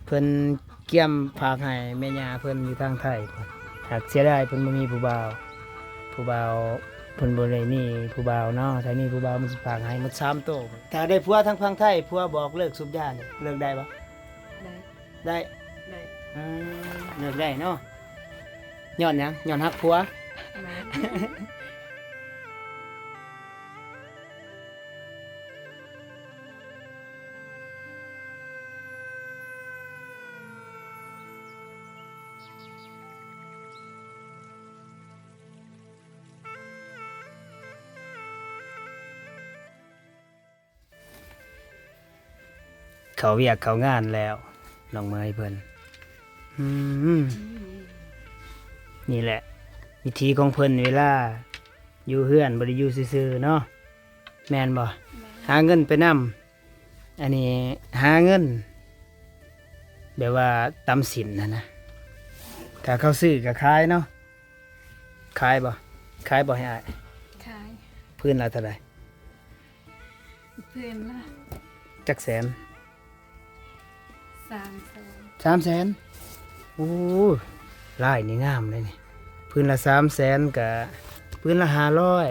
ເພິ່ນກຽມຝາກໃຫ້ແມ່ຍ່າເພິ່ນຢູ່ທາງໄທພຸ້ນ. ຫາກເສຍດາຍເພິ່ນບໍ່ມີຜູ້ບ່າວ, ຜູ້ບ່າວເພິ່ນບໍ່ໄດ້ມີຜູ້ບ່າວເນາະ, ຖ້າມີຜູ້ບ່າວມັນຊິຝາກໃຫ້ໝົດສາມໂຕ. ຖ້າໄດ້ຜົວທາງຝັ່ງໄທ ຜົວບອກເລີກສູບຢານີ້ ເລີກໄດ້ບໍ່? ໄດ້ ໄດ້ ໄດ້ ອືມ ເລີກໄດ້ເນາະ. ຍ້ອນຫຍັງ? ຍ້ອນຮັກຜົວ? ແມ່ນ. ເຂົ້າວຽກເຂົ້າງານແລ້ວ ນ້ອງເມຍເພິ່ນ. ອືມ ນີ້ແຫຼະວິທີຂອງເພິ່ນ ເວລາຢູ່ເຮືອນບໍ່ໄດ້ຢູ່ຊື່ໆເນາະ ແມ່ນບໍ່? ແມ່ນ. ຫາເງິນໄປນຳ ອັນນີ້ຫາເງິນແບບວ່າຕຳສິນຫັ້ນນະ ຖ້າເຂົາຊື້ກໍຂາຍເນາະ. ຂາຍບໍ່? ຂາຍບໍ່ໃຫ້ອ້າຍ? ຂາຍ. ພື້ນລະເທົ່າໃດ? ພື້ນລະຈັກແສນ? ສາມແສນ. ສາມແສນ? ໂອ້ ລາຍນີ້ງາມເດ້ນີ້. ພື້ນລະສາມແສນ ກະພື້ນລະຫ້າຮ້ອຍ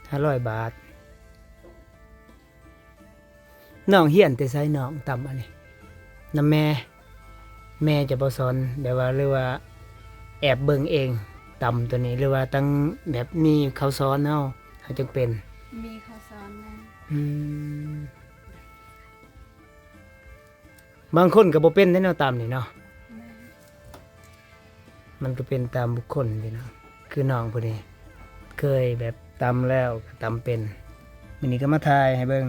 ຫ້າຮ້ອຍບາດ. ນ້ອງຮຽນແຕ່ໃສນ້ອງຕຳອັນນີ້? ນຳແມ່? ແມ່ຈະບໍ່ສອນ ແບບວ່າ ຫຼືວ່າແອບເບິ່ງເອງຕຳໂຕນີ້ ຫຼືວ່າຕັ້ງແບບມີເຂົາສອນເຮົາ ເຮົາຈຶ່ງເປັນ? ມີເຂົາສອນແດ່. ອືມ ບາງຄົນກໍບໍ່ເປັນເດ້ເນາະ ຕຳນີ້ເນາະ. ແມ່ນ. ມັນກໍເປັນຕາມບຸກຄົນພີ່ນ້ອງ ຄືນ້ອງຜູ້ນີ້ເຄີຍແບບຕຳແລ້ວກໍຕຳເປັນ. ມື້ນີ້ກໍມາຖ່າຍໃຫ້ເບິ່ງ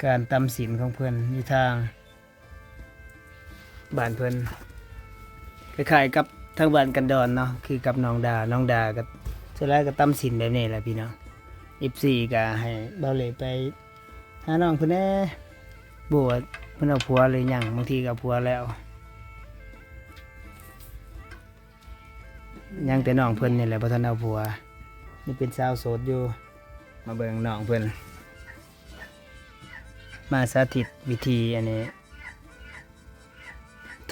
ການຕຳສິນຂອງເພິ່ນຢູ່ທາງບ້ານເພິ່ນ ຄ້າຍໆກັບທາງບ້ານກັນດອນເນາະ ຄືກັບນ້ອງດາ. ນ້ອງດາກໍສ່ວນຫຼາຍກໍຕຳສິນແບບນີ້ແຫຼະພີ່ນ້ອງ. ເອັຟຊີກໍໃຫ້ບ່າວເລໄປ ຫານ້ອງເພິ່ນແດ່ ບໍ່ວ່າເພິ່ນເອົາຜົວຫຼືຍັງ, ບາງທີກໍເອົາຜົວແລ້ວ. ຍັງແຕ່ນ້ອງເພິ່ນນີ້ແຫຼະບໍ່ທັນເອົາຜົວ, ຍັງເປັນສາວໂສດຢູ່. ມາເບິ່ງນ້ອງເພິ່ນ ມາສາທິດວິທີອັນນີ້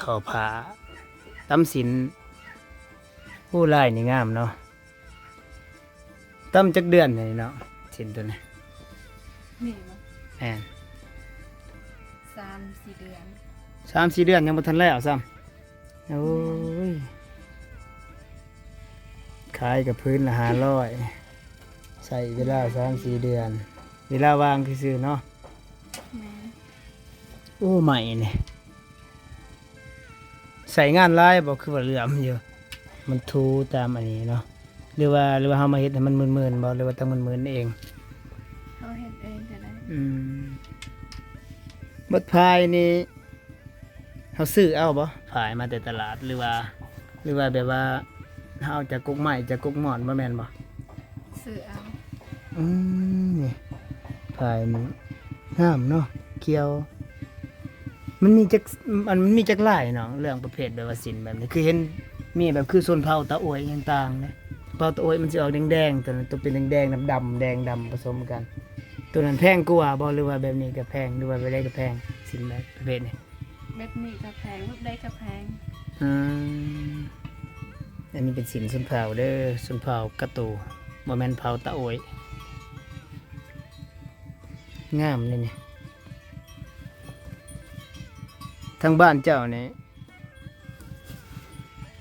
ທໍ້ຜ້າ ຕຳສິນ. ໂອ້ ລາຍນີ້ງາມເນາະ. ຕຳຈັກເດືອນນີ້ເນາະ ສິນໂຕນີ້? ນີ້ບໍ່? ແມ່ນ ສາມສີ່ເດືອນ. ສາມສີ່ເດືອນຍັງບໍ່ທັນແລ້ວຊ້ຳ. ໂອ້ຍ ຂາຍກໍພື້ນລະຫ້າຮ້ອຍ ໃຊ້ເວລາສາມສີ່ເດືອນ ເວລາວ່າງຊື່ໆເນາະ. ແມ່ນ. ໂອ້ ໄມ້ນີ້ ໃຊ້ງານຫຼາຍບໍ່ ຄືວ່າເຫຼືອມຢູ່? ມັນຖູຕາມອັນນີ້ເນາະ ຫຼືວ່າ ຫຼືວ່າເຮົາມາເຮັດໃຫ້ມັນມື່ນໆບໍ່ ຫຼືວ່າຕ້ອງມື່ນໆເອງ? ເຮົາເຮັດເອງກໍໄດ້. ອືມ ໝົດພາຍນີ້ ເຮົາຊື້ເອົາບໍ່? ພາຍມາແຕ່ຕະຫຼາດ ຫຼືວ່າ ຫຼືວ່າແບບວ່າເຮົາເອົາຈາກກົກໄມ້ ຈາກກົກໝອນ ບໍ່ແມ່ນບໍ່? ຊື້ເອົາ. ອືມ ນີ້ ພາຍນີ້ງາມເນາະ ຂຽວ. ມັນມີຈັກ ອັນ ມັນມີຈັກລາຍເນາະ ເລື່ອງປະເພດແບບວ່າສິນແບບນີ້ ຄືເຫັນມີແບບຄືຊົນເຜົ່າຕາໂອ້ຍຕ່າງໆເດ້. ເຜົ່າຕາໂອ້ຍມັນຊິອອກແດງໆ ໂຕນັ້ນ ໂຕເປັນແດງໆ ດຳໆ ແດງດຳປະສົມກັນ. ໂຕນັ້ນແພງກວ່າບໍ່ ຫຼືວ່າແບບນີ້ກໍແພງ ຫຼືວ່າແບບໃດກໍແພງ ສິນແບບປະເພດນີ້? ແບບນີ້ກໍແພງ ແບບໃດກໍແພງ. ອືມ ອັນນີ້ເປັນສິນຊົນເຜົ່າເດີ ຊົນເຜົ່າກະຕູ ບໍ່ແມ່ນເຜົ່າຕາໂອ້ຍ. ງາມເດ້ນີ້. ທາງບ້ານເຈົ້ານີ້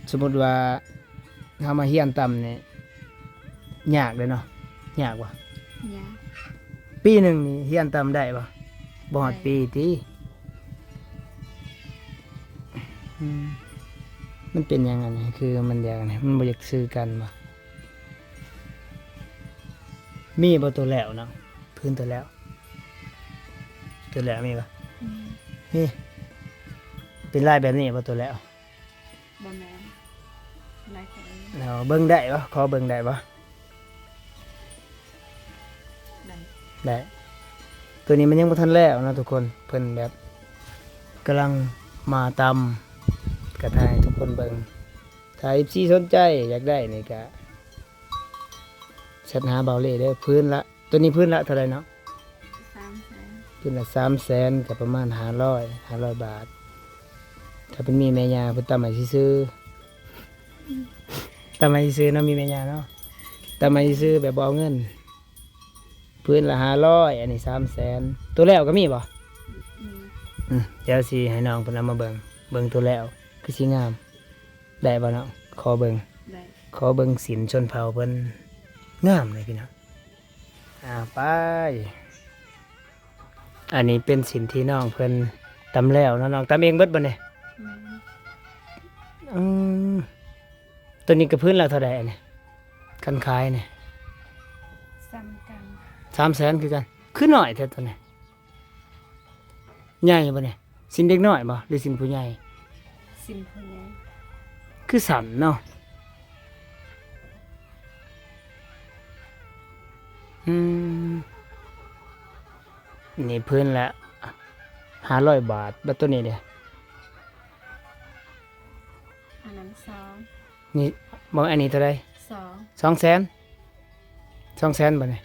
ສົມມຸດວ່າເຮົາມາຮຽນຕຳນີ້ ຍາກເດ້ເນາະ? ຍາກບໍ່? ຍາກ. ປີໜຶ່ງນີ້ຮຽນຕຳໄດ້ບໍ່? ບໍ່ຮອດປີຕິ? ອືມ ມັນເປັນຫຍັງອັນນີ້ ຄືມັນຢາກອັນນີ້ ມັນບໍ່ຢາກຊື້ກັນບໍ່? ມີບໍ່ຕົວແລ້ວເນາະ? ພື້ນຕົວແລ້ວ ຕົວແລ້ວມີບໍ່? ອືມ ມີ. ເປັນລາຍແບບນີ້ບໍ່ຕົວແລ້ວ? ບໍ່ແມ່ນ ລາຍຂອງເອີງ. ເອົາເບິ່ງໄດ້ບໍ່? ຂໍເບິ່ງໄດ້ບໍ່? ໄດ້ ໄດ້. ຕົວນີ້ມັນຍັງບໍ່ທັນແລ້ວເນາະທຸກຄົນ ເພິ່ນແບບກຳລັງມາຕຳ ກະຖ່າຍໃຫ້ທຸກຄົນເບິ່ງ. ຖ້າເອັຟຊີສົນໃຈຢາກໄດ້ນີ້ກະແຊັດຫາບ່າວເລ່ເດີ. ພື້ນລະ ຕົວນີ້ພື້ນລະເທົ່າໃດເນາະ? ສາມແສນ. ພື້ນລະສາມແສນ ກໍປະມານຫ້າຮ້ອຍ ຫ້າຮ້ອຍບາດ. ຖ້າເພິ່ນມີແມ່ຍ່າ ເພິ່ນຕຳໃຫ້ຊື່ໆ ຕຳໃຫ້ຊື່ໆເນາະ ມີແມ່ຍ່າເນາະ ຕຳໃຫ້ຊື່ໆ ແບບບໍ່ເອົາເງິນ. ພື້ນລະຫ້າຮ້ອຍ ອັນນີ້ສາມແສນ. ໂຕແລ້ວກໍມີບໍ່? ອືມ ອືມ ດຽວຊິໃຫ້ນ້ອງເພິ່ນເອົາມາເບິ່ງ ເບິ່ງໂຕແລ້ວຄືຊິງາມ. ໄດ້ບໍ່ນ້ອງ? ຂໍເບິ່ງ ໄດ້ ຂໍເບິ່ງສິນຊົນເຜົ່າເພິ່ນ ງາມເລີຍພີ່ນ້ອງ. ອ່າ ໄປ ອັນນີ້ເປັນສິນທີ່ນ້ອງເພິ່ນຕຳແລ້ວເນາະ. ນ້ອງຕຳເອງເບິດບໍ່ນີ້? ແມ່ນ ອືມ ໂຕນີ້ກໍພື້ນລະເທົ່າໃດອັນນີ້? ຄັນຂາຍນີ້ ສ່ຳກັນ ສາມແສນຄືກັນ. ຄືນ້ອຍແທ້ໂຕນີ້? ໃຫຍ່ບໍ່ນີ້? ສິນເດັກນ້ອຍບໍ່ ຫຼືສິນຜູ້ໃຫຍ່? ສິນຜູ້ໃຫຍ່. ຄືສັ້ນເນາະ. ອືມ ນີ້ພື້ນລະຫ້າຮ້ອຍບາດ. ແລ້ວໂຕນີ້ເດ? ອັນນັ້ນສອງ ນີ້ບໍ່ ອັນນີ້ເທົ່າໃດ? ສອງ ສອງແສນ. ສອງແສນບໍ່ນີ້?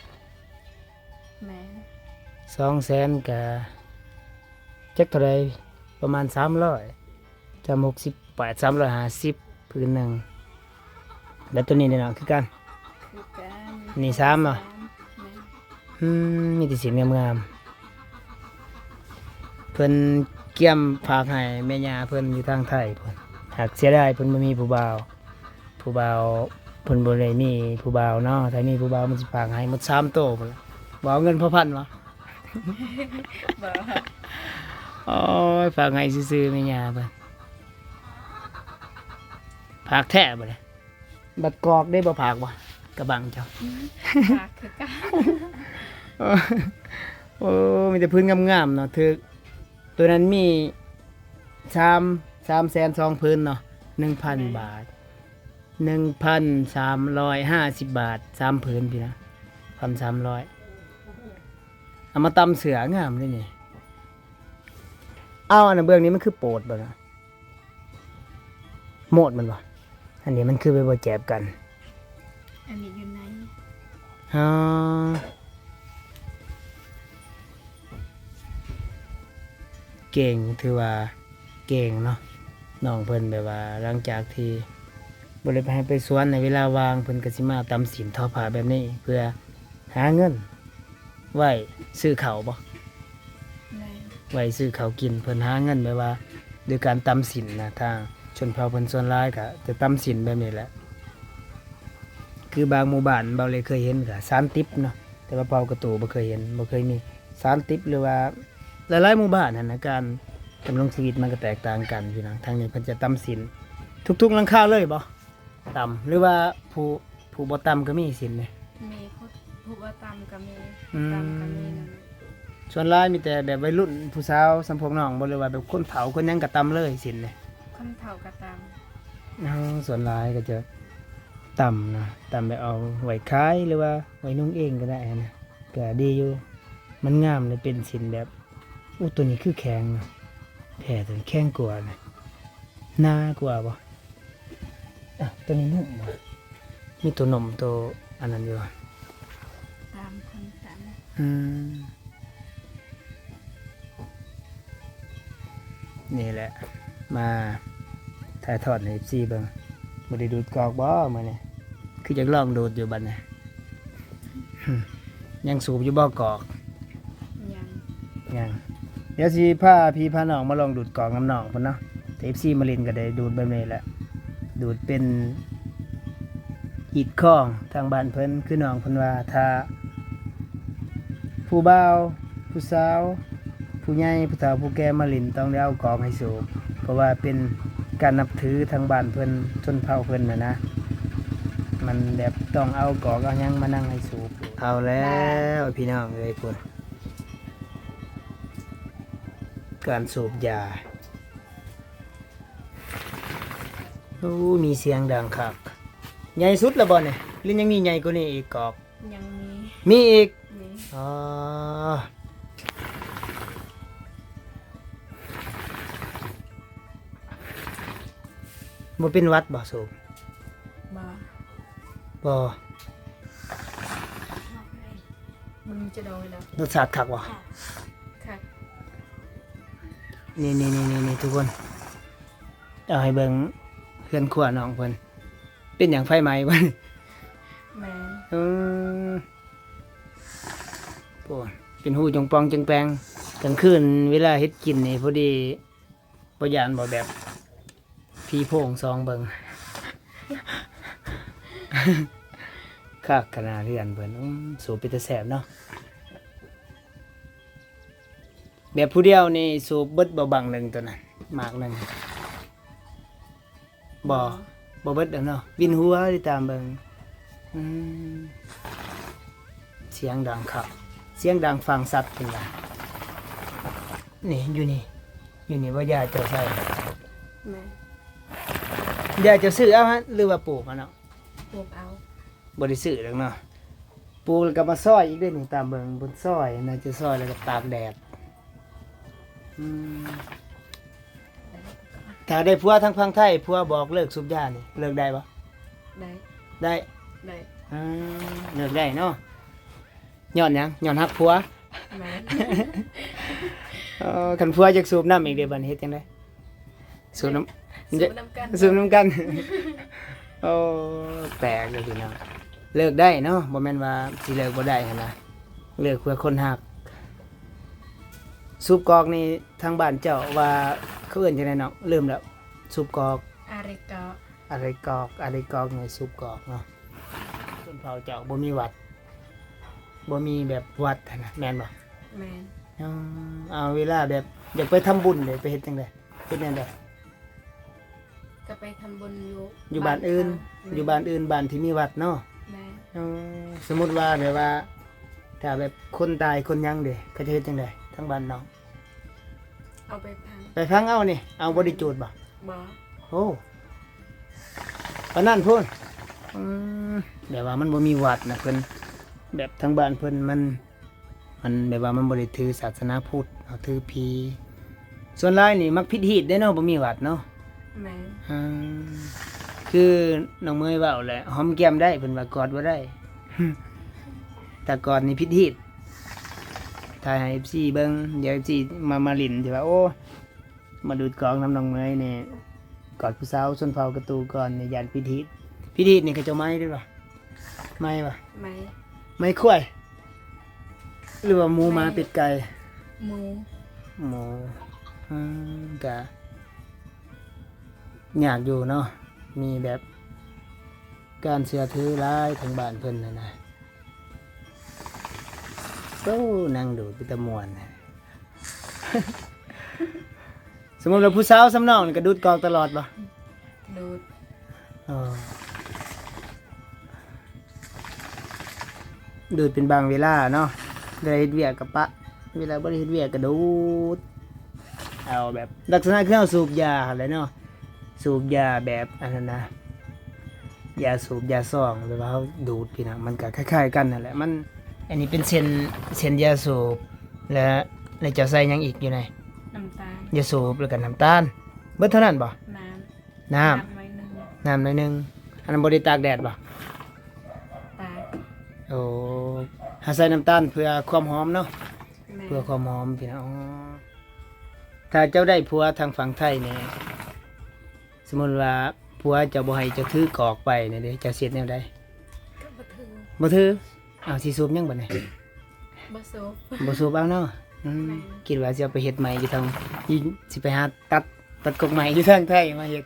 ແມ່ນ ສອງແສນກະຈັກເທົ່າໃດ ປະມານສາມຮ້ອຍ ຈຳ ຫົກສິບແປດ ສາມຮ້ອຍຫ້າສິບ ພື້ນໜຶ່ງ. ແລ້ວໂຕນີ້ເດນ້ອງ? ຄືກັນ ຄືກັນ ນີ້ສາມເນາະ. ແມ່ນ ອືມ ມີແຕ່ສິນງາມໆ. ເພິ່ນກຽມຝາກໃຫ້ແມ່ຍ່າເພິ່ນຢູ່ທາງໄທພຸ້ນ ຫາກເສຍດາຍເພິ່ນບໍ່ມີຜູ້ບ່າວ. ຜູ້ບ່າວ ເພິ່ນບໍ່ໄດ້ມີຜູ້ບ່າວເນາະ ຖ້າມີຜູ້ບ່າວມັນຊິຝາກໃຫ້ໝົດສາມໂຕພຸ້ນລະ. ບໍ່ເອົາເງິນພໍ່ພັນບໍ່? ບໍ່. ໂອ້ຍ ຝາກໃຫ້ຊື່ໆ ແມ່ຍ່າເພິ່ນ. ຝາກແທ້ບໍ່ລະ? ບັດກອກເດ້ ບໍ່ຝາກບໍ່? ກະບັງເຈົ້າ ອືມ ຝາກຄືກັນ. ໂອ້ ມີແຕ່ພື້ນງາມໆເນາະ. ຖືກ ໂຕນັ້ນມີສາມ ສາມແສນສອງພື້ນເນາະ ໜຶ່ງພັນບາດ ໜຶ່ງພັນສາມຮ້ອຍຫ້າສິບບາດ ສາມພື້ນພີ້ນະ ພັນສາມຮ້ອຍ. ເອົາມາຕຳເສື້ອງາມເດ້ນີ້. ເອົາ ອັນນັ້ນເບື້ອງນີ້ມັນຄືໂປດບໍ່ນະ? ໂມດມັນບໍ່? ອັນນີ້ມັນຄືໄປບໍ່ແຈບກັນ. ອັນນີ້ຢູ່ໃນ. ອໍ ເກັ່ງ ຖືວ່າເກັ່ງເນາະ ນ້ອງເພິ່ນ. ແບບວ່າຫຼັງຈາກທີ່ບໍ່ໄດ້ໄປໄຮ່ໄປສວນ ໃນເວລາວ່າງເພິ່ນກໍຊິມາຕຳສິນ ທໍຜ້າແບບນີ້ ເພື່ອຫາເງິນໄວ້ຊື້ເຂົ້າບໍ່? ແມ່ນ ໄວ້ຊື້ເຂົ້າກິນ. ເພິ່ນຫາເງິນແບບວ່າໂດຍການຕຳສິນນະ. ທາງຊົນເຜົ່າເພິ່ນສ່ວນຫຼາຍກໍຈະຕຳສິນແບບນີ້ແຫຼະ. ຄືບາງໝູ່ບ້ານເບົາເລເຄີຍເຫັນກໍສານຕິບເນາະ ແຕ່ວ່າເຜົ່າກະຕູບໍ່ເຄີຍເຫັນ ບໍ່ເຄີຍມີສານຕິບ ຫຼືວ່າຫຼາຍໆໝູ່ບ້ານຫັ້ນນະ ການດຳລົງຊີວິດມັນກໍແຕກຕ່າງກັນພີ່ນ້ອງ. ທາງນີ້ເພິ່ນຈະຕຳສິນທຸກໆຫຼັງຄາເລີຍບໍ່? ຕຳ ຫຼືວ່າຜູ້ ຜູ້ບໍ່ຕຳກໍມີສິນນີ້? ມີ ຜູ້ ຜູ້ບໍ່ຕຳກໍມີ ອືມ ຕຳກໍມີນັ້ນແຫຼະ. ສ່ວນຫຼາຍມີແຕ່ແບບໄວລຸ້ນຜູ້ສາວສ່ຳພວກນ້ອງບໍ່ ຫຼືວ່າແບບຄົນເຖົ້າຄົນຫຍັງກໍຕຳເລີຍສິນນີ້? ຄົນເຖົ້າກໍຕຳ. ເຮົາສ່ວນຫຼາຍກໍຈະຕຳນະ ຕຳແບບເອົາໄວ້ຂາຍ ຫຼືວ່າໄວ້ນຸ່ງເອງກໍໄດ້ຫັ້ນນະ ກໍດີຢູ່. ມັນງາມ ແລະ ເປັນສິນແບບ ໂອ້ ໂຕນີ້ຄືແຂງນະ ແທ້ ໂຕນີ້ແຂງກວ່ານະ ໜາກວ່າບໍ່? ອ່ະ ໂຕນີ້ນຸ່ມບໍ່? ມີໂຕໜຸ່ມ ໂຕອັນນັ້ນຢູ່. ຕາມຄົນຕາມ. ອືມ ນີ້ແຫຼະ ມາຖ່າຍທອດໃຫ້ເອັຟຊີເບິ່ງ. ບໍ່ໄດ້ດູດກອກບໍ່ມື້ນີ້? ຄືຢາກລອງດູດຢູ່ບັດນີ້. ຍັງສູບຢູ່ບໍ່ກອກ? ຍັງ ຍັງ. ດຽວຊິພາພີ່ພານ້ອງມາລອງດູດກອກນຳນ້ອງເພິ່ນເນາະ. ແຕ່ເອັຟຊີມາຫຼິ້ນກໍໄດ້ດູດແບບນີ້ແຫຼະ ດູດເປັນຮີດຄອງ. ທາງບ້ານເພິ່ນ ຄືນ້ອງເພິ່ນວ່າ ຖ້າຜູ້ບ່າວ ຜູ້ສາວ ຜູ້ໃຫຍ່ ຜູ້ເຖົ້າ ຜູ້ແກ່ມາຫຼິ້ນ ຕ້ອງໄດ້ເອົາກອກໃຫ້ສູບ ເພາະວ່າເປັນການນັບຖືທາງບ້ານເພິ່ນ ຊົນເຜົ່າເພິ່ນນະນະ. ມັນແບບຕ້ອງເອົາກອກເອົາຫຍັງມານັ່ງໃຫ້ສູບ. ເອົາແລ້ວພີ່ນ້ອງເອີຍ ພຸ້ນ ການສູບຢາ. ໂອ້ ມີສຽງດັງຄັກ. ໃຫຍ່ສຸດແລ້ວບໍ່ນີ້ ຫຼືຍັງມີໃຫຍ່ກວ່ານີ້ອີກກອກ? ຍັງມີ ມີອີກ? ມີ. ອໍ ບໍ່ເປັນຫວັດບໍ່ສູບ? ບໍ່ ບໍ່. ມັນຈະດອຍແລ້ວ. ລົດຊາດຄັກບໍ່? ຄັກ. ນີ້ໆໆໆ ທຸກຄົນ. ເອົາໃຫ້ເບິ່ງເຮືອນຄົວນ້ອງເພິ່ນ. ເປັນຫຍັງ ໄຟໄໝ້ບໍ່? ແມ່ນ. ເອີ ໂອ້ ເປັນຮູຈົງປ່ອງຈົງແປງ. ກາງຄືນເວລາເຮັດກິນນີ້ ພໍດີ ບໍ່ຢ້ານບໍ່ ແບບຜີໂພງສ່ອງເບິ່ງ? ຄັກຂະໜາດເຮືອນເພິ່ນ. ອືມ ສູບເປັນຕາແຊບເນາະ. ແບບຜູ້ດຽວນີ້ສູບເບິດບໍ່ ບັ້ງໜຶ່ງໂຕນັ້ນ ໝາກໜຶ່ງ? ບໍ່ ບໍ່ເບິດດອກເນາະ ວິນຫົວຕິ ຕາມເບິ່ງ. ອືມ ສຽງດັງຄັກ ສຽງດັງຟັງຊັດເພິ່ນວ່າ. ນີ້ ຢູ່ນີ້ ຢູ່ນີ້ບໍ່ ຍ່າເຈົ້າໃສ່? ແມ່ນ. ຍ່າເຈົ້າຊື້ເອົາຫັ້ນ ຫຼືວ່າປູກເອົາເນາະ? ປູກເອົາ. ບໍ່ໄດ້ຊື້ດອກເນາະ. ປູກແລ້ວກໍມາຊອຍອີກເດ້ນີ້ ຕາມເບິ່ງເພິ່ນຊອຍ ໜ້າຈະຊອຍແລ້ວກໍຕາກແດດ. ອືມ ຖ້າໄດ້ຜົວທາງຝັ່ງໄທ ຜົວບອກເລີກສູບຢານີ້ ເລີກໄດ້ບໍ່? ໄດ້. ໄດ້? ໄດ້. ອືມ ເລີກໄດ້ເນາະ. ຍ້ອນຫຍັງ? ຍ້ອນຮັກຜົວ? ແມ່ນ. ເອີ ຄັນຜົວຢາກສູບນຳອີກເດ ບັດນີ້ເຮັດຈັ່ງໃດ? ສູບນຳ ສູບນຳກັນ ສູບນຳກັນ. ໂອ້ ແປກເດ້ພີ່ນ້ອງ ເລີກໄດ້ເນາະ ບໍ່ແມ່ນວ່າຊິເລີກບໍ່ໄດ້ຫັ້ນນະ ເລີກເພື່ອຄົນຮັກ. ສູບກອກນີ້ທາງບ້ານເຈົ້າວ່າເຂົາເອີ້ນຈັ່ງໃດນ້ອງ? ລືມແລ້ວ. ສູບກອກ ອາລິກອກ ອາລິກອກ ອາລິກອກນີ້ສູບກອກເນາະ. ຊົນເຜົ່າເຈົ້າບໍ່ມີວັດ ບໍ່ມີແບບວັດຫັ້ນນະ ແມ່ນບໍ່? ແມ່ນ. ເອີ ເອົາ ເວລາແບບຢາກໄປທຳບຸນເດ ໄປເຮັດຈັ່ງໃດ? ເຮັດແນວໃດ? ກໍໄປທຳບຸນຢູ່ ຢູ່ບ້ານອື່ນ ບ້ານເຂົາ. ແມ່ນ. ຢູ່ບ້ານອື່ນ ບ້ານທີ່ມີວັດເນາະ. ແມ່ນ. ເອີ ສົມມຸດວ່າແບບວ່າ ຖ້າແບບຄົນຕາຍຄົນຫຍັງເດ ເຂົາຈະເຮັດຈັ່ງໃດ ທາງບ້ານນ້ອງ? ເອົາໄປຝັງ. ໄປຝັງເອົານີ້ ເອົາບໍ່ໄດ້ຈູດບໍ່? ບໍ່. ໂອ້ ປານນັ້ນພຸ້ນ. ອືມ ແບບວ່າມັນບໍ່ມີວັດນະ ເພິ່ນ ແບບທາງບ້ານເພິ່ນມັນ ມັນແບບວ່າມັນບໍ່ໄດ້ຖືສາສະໜາພຸດ ເຮົາຖືຜີ. ສ່ວນຫຼາຍນີ້ມັກຜິດຮີດເດ້ເນາະ ບໍ່ມີວັດເນາະ. ແມ່ນ. ອືມ ຄືນ້ອງເມຍເວົ້າແຫຼະ ຫອມແກ້ມໄດ້ ເພິ່ນວ່າກອດບໍ່ໄດ້ ຖ້າກອດນີ້ຜິດຮີດ. ຖ່າຍໃຫ້ເອັຟຊີເບິ່ງ ດຽວເອັຟຊີມາ ມາຫຼິ້ນ ຊິວ່າ ໂອ້ ມາດູດກອກນຳນ້ອງເມຍນີ້ ກອດຜູ້ສາວຊົນເຜົ່າກະຕູກ່ອນນີ້ ຢ້ານຜິດຮີດ. ຜິດຮີດນີ້ເຂົາເຈົ້າໄໝເດ້ບໍ່? ໄໝບໍ່? ໄໝ ໄໝຄວາຍ ຫຼືວ່າໝູ ໄໝ ໝາ ເປັດ ໄກ່? ໝູ ໝູ. ອືມ ກະຍາກຢູ່ເນາະ ມີແບບການເຊື່ອຖືຫຼາຍທາງບ້ານເພິ່ນຫັ້ນນະ. ໂອ້ ນັ່ງດູດເປັນຕາມ່ວນ. ສົມມຸດວ່າຜູ້ສາວສ່ຳນ້ອງນີ້ກະດູດກອກຕະຫຼອດບໍ່? ດູດ. ອໍ ດູດເປັນບາງເວລາເນາະ ເວລາເຮັດວຽກກະປະ ເວລາບໍ່ໄດ້ເຮັດວຽກກະດູດ. ເອົາແບບລັກສະນະຄືເຮົາສູບຢາຫັ້ນແຫຼະເນາະ. ສູບຢາແບບອັນນັ້ນນະ ຢາສູບຢາຊອງ ຫຼືວ່າເຮົາດູດພີ່ນ້ອງ ມັນກະຄ້າຍໆກັນຫັ້ນແຫຼະ. ມັນ ອັນນີ້ເປັນເສັ້ນ ເສັ້ນຢາສູບ ແລະ ແລະເຈົ້າໃສ່ຫຍັງອີກຢູ່ໃນ? ນ້ຳຕານ. ຢາສູບ ແລ້ວກະນ້ຳຕານ ເບິດເທົ່ານັ້ນບໍ່? ນ້ຳ. ນ້ຳ ນ້ຳໜ້ອຍໜຶ່ງ. ນ້ຳໜ້ອຍໜຶ່ງ. ອັນນັ້ນບໍ່ໄດ້ຕາກແດດບໍ່? ຕາກ. ໂອ້ ເຮົາໃສ່ນ້ຳຕານເພື່ອຄວາມຫອມເນາະ. ແມ່ນ. ເພື່ອຄວາມຫອມພີ່ນ້ອງ. ຖ້າເຈົ້າໄດ້ຜົວທາງຝັ່ງໄທນີ້ ສົມມຸດວ່າຜົວເຈົ້າບໍ່ໃຫ້ເຈົ້າຖືກອກໄປນີ້ເດ ເຈົ້າຊິເຮັດແນວໃດ? ກໍບໍ່ຖື. ບໍ່ຖື? ອ້າວ ຊິສູບຫຍັງບັດນີ້? ບໍ່ສູບ. ບໍ່ສູບເອົາເນາະ. ອືມ. ແມ່ນ. ຄິດວ່າຊິເອົາໄປເຮັດໃໝ່ຢູ່ທາງ ຊິໄປຫາຕັດ ຕັດກົກໃໝ່ຢູ່ທາງໄທມາເຮັດ.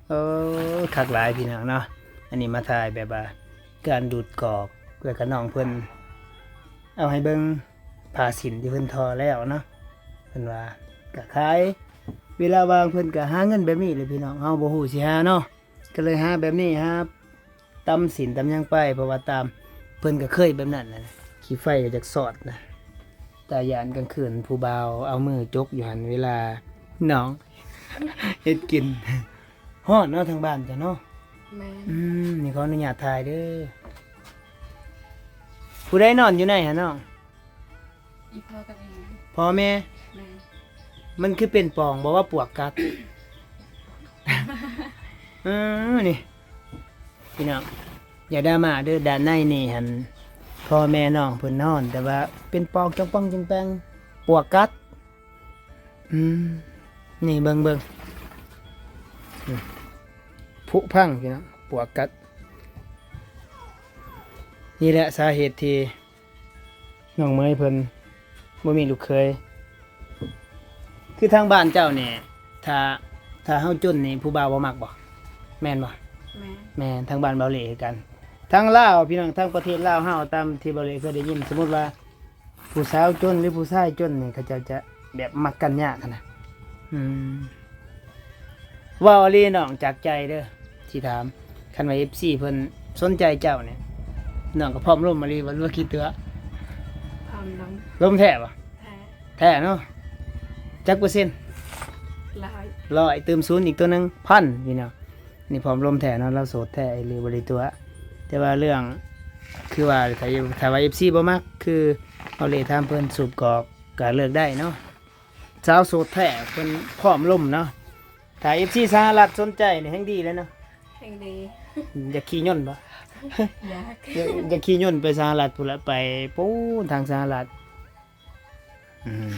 ໂອ້ ຄັກຫຼາຍພີ່ນ້ອງເນາະ. ອັນນີ້ມາຖ່າຍແບບວ່າການດູດກອກ ແລ້ວກະນ້ອງເພິ່ນເອົາໃຫ້ເບິ່ງຜ້າສິ້ນທີ່ເພິ່ນທໍ້ແລ້ວເນາະ. ເພິ່ນວ່າກະຂາຍ ເວລາວ່າງເພິ່ນກະຫາເງິນແບບນີ້ແຫຼະພີ່ນ້ອງ ເຮົາບໍ່ຮູ້ຊິຫາເນາະ ກະເລີຍຫາແບບນີ້ ຫາຕຳສິ້ນຕຳຫຍັງໄປ ເພາະວ່າຕາມເພິ່ນກະເຄີຍແບບນັ້ນນະ. ຂີ້ໄຟກະຢາກຊອດນະ ຕາຢ້ານກາງຄືນຜູ້ບ່າວເອົາມືຈົກຢູ່ຫັ້ນ ເວລານ້ອງເຮັດກິນ. ຮ້ອນເນາະ ທາງບ້ານເຈົ້າເນາະ. ແມ່ນ. ອືມ ນີ້ຂໍອະນຸຍາດຖ່າຍເດີ. ຜູ້ໃດນອນຢູ່ໃນຫັ້ນນ້ອງ? ອີ່ພໍ່ກັບອີ່ແມ່. ພໍ່ແມ່? ແມ່ນ. ມັນຄືເປັນປ່ອງບໍ່ວ່າປວກກັດ? ເອີ ນີ້ພີ່ນ້ອງ ຢ່າດຣາມາເດີ. ດ້ານໃນນີ້ຫັ້ນ ພໍ່ແມ່ນ້ອງເພິ່ນນອນ ແຕ່ວ່າເປັນປ່ອງຈອງປ່ອງຈອງແປງ ປວກກັດ. ອືມ ນີ້ເບິ່ງ ເບິ່ງ ອືມ ຜຸພັງພີ່ນ້ອງ ປວກກັດ. ນີ້ແຫຼະສາເຫດທີ່ນ້ອງເໝີຍເພິ່ນບໍ່ມີລູກເຂີຍ. ຄືທາງບ້ານເຈົ້ານີ້ ຖ້າ ຖ້າເຮົາຈົນນີ້ ຜູ້ບ່າວບໍ່ມັກບໍ່? ແມ່ນບໍ່? ແມ່ນ ແມ່ນ ທາງບ້ານເບົາເລ່ຄືກັນ. ທາງລາວ ພີ່ນ້ອງ ທາງປະເທດລາວເຮົາ ຕາມທີ່ເບົາເລ່ເຄີຍໄດ້ຍິນ ສົມມຸດວ່າ ຜູ້ສາວຈົນ ຫຼື ຜູ້ຊາຍຈົນນີ້ ເຂົາເຈົ້າຈະແບບມັກກັນຍາກຫັ້ນນະ. ອືມ ເວົ້າອີ່ຫຼີນ້ອງ ຈາກໃຈເດີ ຊິຖາມ ຄັນວ່າເອັຟຊີເພິ່ນສົນໃຈເຈົ້ານີ້ ນ້ອງກໍພ້ອມລົມອີ່ຫຼີບໍ່ ຫຼືວ່າຂີ້ຕົວະ? ພ້ອມລົມ. ລົມແທ້ບໍ່? ແທ້ ແທ້ເນາະ. ຈັກເປີເຊັນ? ຮ້ອຍ ຮ້ອຍ ຕື່ມສູນອີກຕົວໜຶ່ງ ພັນ ນີ້ເນາະ. ນີ້ພ້ອມລົມແທ້ເນາະ ລາວໂສດແທ້ອີ່ຫຼີ ບໍ່ໄດ້ຕົວະ. ແຕ່ວ່າເລື່ອງ ຄືວ່າ ຖ້າ ຖ້າວ່າເອັຟຊີບໍ່ມັກ ຄືເຮົາເລຖາມເພິ່ນ ສູບກອກກໍເລີກໄດ້ເນາະ. ສາວໂສດແທ້ເພິ່ນພ້ອມລົມເນາະ. ຖ້າເອັຟຊີສະຫະລັດສົນໃຈນີ້ແຮ່ງດີເລີຍເນາະ. ແຮ່ງດີ. ຢາກຂີ່ຍົນບໍ່? ຢາກ ຢາກ ຢາກຂີ່ຍົນໄປສະຫະລັດພຸ້ນລະ ໄປປູ້ນທາງສະຫະລັດ. ອືມ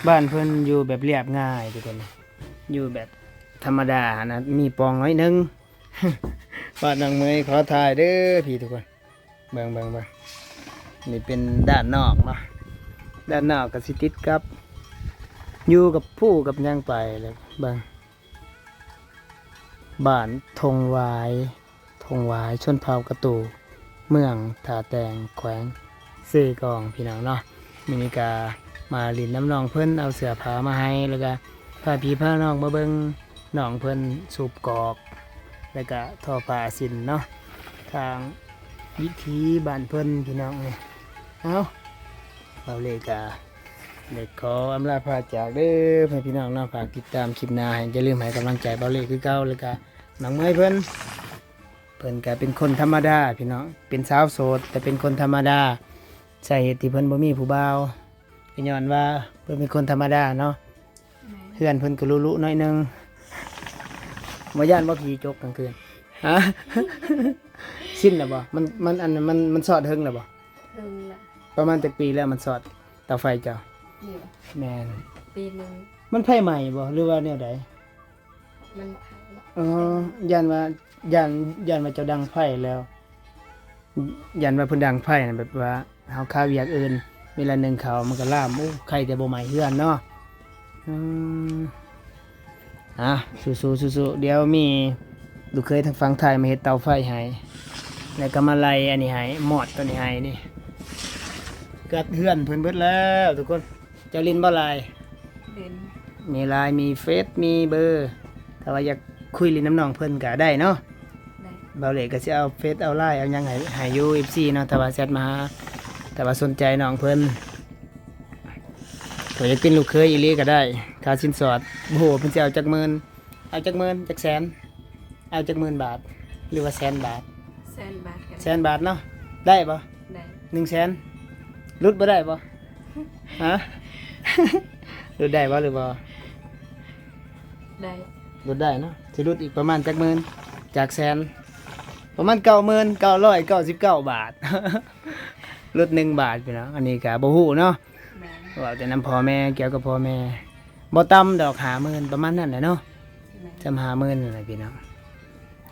ບ້ານເພິ່ນຢູ່ແບບລຽບງ່າຍທຸກຄົນ ຢູ່ແບບທຳມະດາຫັ້ນນະ ມີປ່ອງໜ້ອຍໜຶ່ງ. ບ້ານນ້ອງເໝີຍຂໍຖ່າຍເດີພີ່ທຸກຄົນ ເບິ່ງ ເບິ່ງ ເບິ່ງ. ນີ້ເປັນດ້ານນອກເນາະ ດ້ານນອກກໍຊິຕິດກັບ ຢູ່ກັບພູກັບຫຍັງໄປແລ້ວ. ເບິ່ງ ບ້ານທົ່ງຫວາຍ ທົ່ງຫວາຍ ຊົນເຜົ່າກະຕູ ເມືອງທ່າແຕງ ແຂວງເຊກອງ ພີ່ນ້ອງເນາະ. ມື້ນີ້ກະມາຫຼິ້ນນຳນ້ອງເພິ່ນ ເອົາເສື້ອຜ້າມາໃຫ້ ແລ້ວກະພາພີ່ພານ້ອງມາເບິ່ງນ້ອງເພິ່ນສູບກອກ ແລ້ວກະທໍ້ຜ້າສິ້ນເນາະ ທາງວິຖີບ້ານເພິ່ນ ພີ່ນ້ອງເອີຍ. ເອົາ ເບົາເລ່ກະໄດ້ຂໍອຳລາພາຈາກເດີ ໃຫ້ພີ່ນ້ອງເນາະ ຝາກຕິດຕາມຄລິບໜ້າ ໃຫ້ ຢ່າລືມໃຫ້ກຳລັງໃຈເບົາເລ່ຄືເກົ່າ ແລ້ວກະ ນ້ອງເໝີຍເພິ່ນ ເພິ່ນກະເປັນຄົນທຳມະດາພີ່ນ້ອງ ເປັນສາວໂສດ ແຕ່ເປັນຄົນທຳມະດາ. ສາເຫດທີ່ເພິ່ນບໍ່ມີຜູ້ບ່າວ ກໍຍ້ອນວ່າເພິ່ນເປັນຄົນທຳມະດາເນາະ. ແມ່ນ. ເຮືອນເພິ່ນກໍລຸໆໜ້ອຍໜຶ່ງ. ບໍ່ຢ້ານບໍ່ ຜີຈົກກາງຄືນ? ຮະ? ຊິນແລ້ວບໍ່? ມັນ ມັນ ອັນ ມັນ ມັນຊອດເຖິງແລ້ວບໍ່? ເຖິງລະ. ປະມານຈັກປີແລ້ວມັນຊອດເຕົາໄຟເຈົ້າ? ນີ້ບໍ່? ແມ່ນ. ປີໜຶ່ງ. ມັນໄຟໄໝ້ບໍ່ ຫຼືວ່າແນວໃດ? ມັນໄຟເນາະ. ອໍ ຢ້ານວ່າ ຢ້ານ ຢ້ານວ່າເຈົ້າດັງໄຟແລ້ວ ຢ້ານວ່າເພິ່ນດັງໄຟນະ ແບບວ່າເຮົາຄາວຽກອື່ນ ເວລາໜຶ່ງເຂົ້າມັນກໍລາມ. ໂອ້ ໄຄແຕ່ບໍ່ໄໝ້ເຮືອນເນາະ. ອືມ ອ່າ ສູ້ໆ ສູ້ໆ. ດຽວມີລູກເຂີຍທາງຝັ່ງໄທມາເຮັດເຕົາໄຟໃຫ້ ແລ້ວກໍມາໄລ່ອັນນີ້ໃຫ້ ມອດຕົວນີ້ໃຫ້ນີ້. ກັດເຮືອນເພິ່ນເບິດແລ້ວທຸກຄົນ. ເຈົ້າຫຼິ້ນບໍ່ລາຍ? ຫຼິ້ນ. ມີລາຍ ມີເຟສ ມີເບີ. ຖ້າວ່າຢາກຄຸຍຫຼິ້ນນຳນ້ອງເພິ່ນກໍໄດ້ເນາະ. ໄດ້. ເບົາເລ່ກໍຊິເອົາເຟສ ເອົາລາຍ ເອົາຫຍັງໃຫ້ ໃຫ້ຢູ່ ເອັຟຊີເນາະ ຖ້າວ່າແຊັດມາຫາ. ຖ້າວ່າສົນໃຈນ້ອງເພິ່ນ ກໍຢາກເປັນລູກເຂີຍອີ່ຫຼີກໍໄດ້. ຄ່າສິນສອດ ບໍ່ຮູ້ວ່າເພິ່ນຊິເອົາຈັກໝື່ນ. ເອົາຈັກໝື່ນ ຈັກແສນ? ເອົາຈັກໝື່ນບາດ ຫຼືວ່າແສນບາດ? ແສນບາດກໍໄດ້. ແສນບາດເນາະ. ໄດ້ບໍ່? ໄດ້. ໜຶ່ງແສນ ຫຼຸດບໍ່ໄດ້ບໍ່? ຮະ? ຫຼຸດໄດ້ບໍ່ ຫຼືບໍ່? ໄດ້. ຫຼຸດໄດ້ເນາະ. ຊິຫຼຸດອີກປະມານຈັກໝື່ນ ຈາກແສນ? ປະມານເກົ້າໝື່ນເກົ້າຮ້ອຍເກົ້າສິບເກົ້າບາດ. ຫຼຸດໜຶ່ງບາດ ພີ່ນ້ອງ. ອັນນີ້ກໍບໍ່ຮູ້ເນາະ. ແມ່ນ. ເວົ້າແຕ່ນຳພໍ່ແມ່ ກ່ຽວກັບພໍ່ແມ່ ບໍ່ຕ່ຳດອກຫ້າໝື່ນ ປະມານນັ້ນແຫຼະເນາະ. ແມ່ນ. ຈຳຫ້າໝື່ນນັ້ນແຫຼະພີ່ນ້ອງ.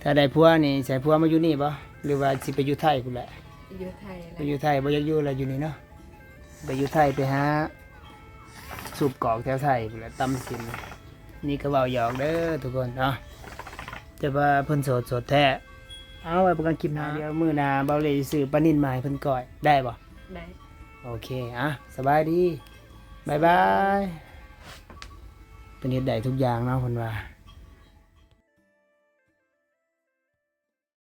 ຖ້າໄດ້ຜົວນີ້ ຊິໃຫ້ຜົວມາຢູ່ນີ້ບໍ່ ຫຼືວ່າຊິໄປຢູ່ໄທພຸ້ນແຫຼະ? ຢູ່ໄທແຫຼະ. ໄປຢູ່ໄທ ບໍ່ຢາກຢູ່ລະ ຢູ່ນີ້ເນາະ. ໄປຢູ່ໄທ ໄປຫາສູບກອກແຖວໄທພຸ້ນແຫຼະ ຕຳສິນ. ນີ້ກໍເວົ້າຫຍອກເດີທຸກຄົນເນາະ ແຕ່ວ່າເພິ່ນໂສດ ໂສດແທ້. ເອົາ ໄວ້ພົບກັນຄລິບໜ້າ. ດຽວມື້ໜ້າເບົາເລ່ຊິຊື້ປານິນມາໃຫ້ເພິ່ນກ້ອຍ ໄດ້ບໍ່? ໄດ້. ໂອເຄ ອ່ະ ສະບາຍດີ ບາຍບາຍ. ເພິ່ນເຮັດໄດ້ທຸກຢ່າງເນາະ ເພິ່ນວ່າ.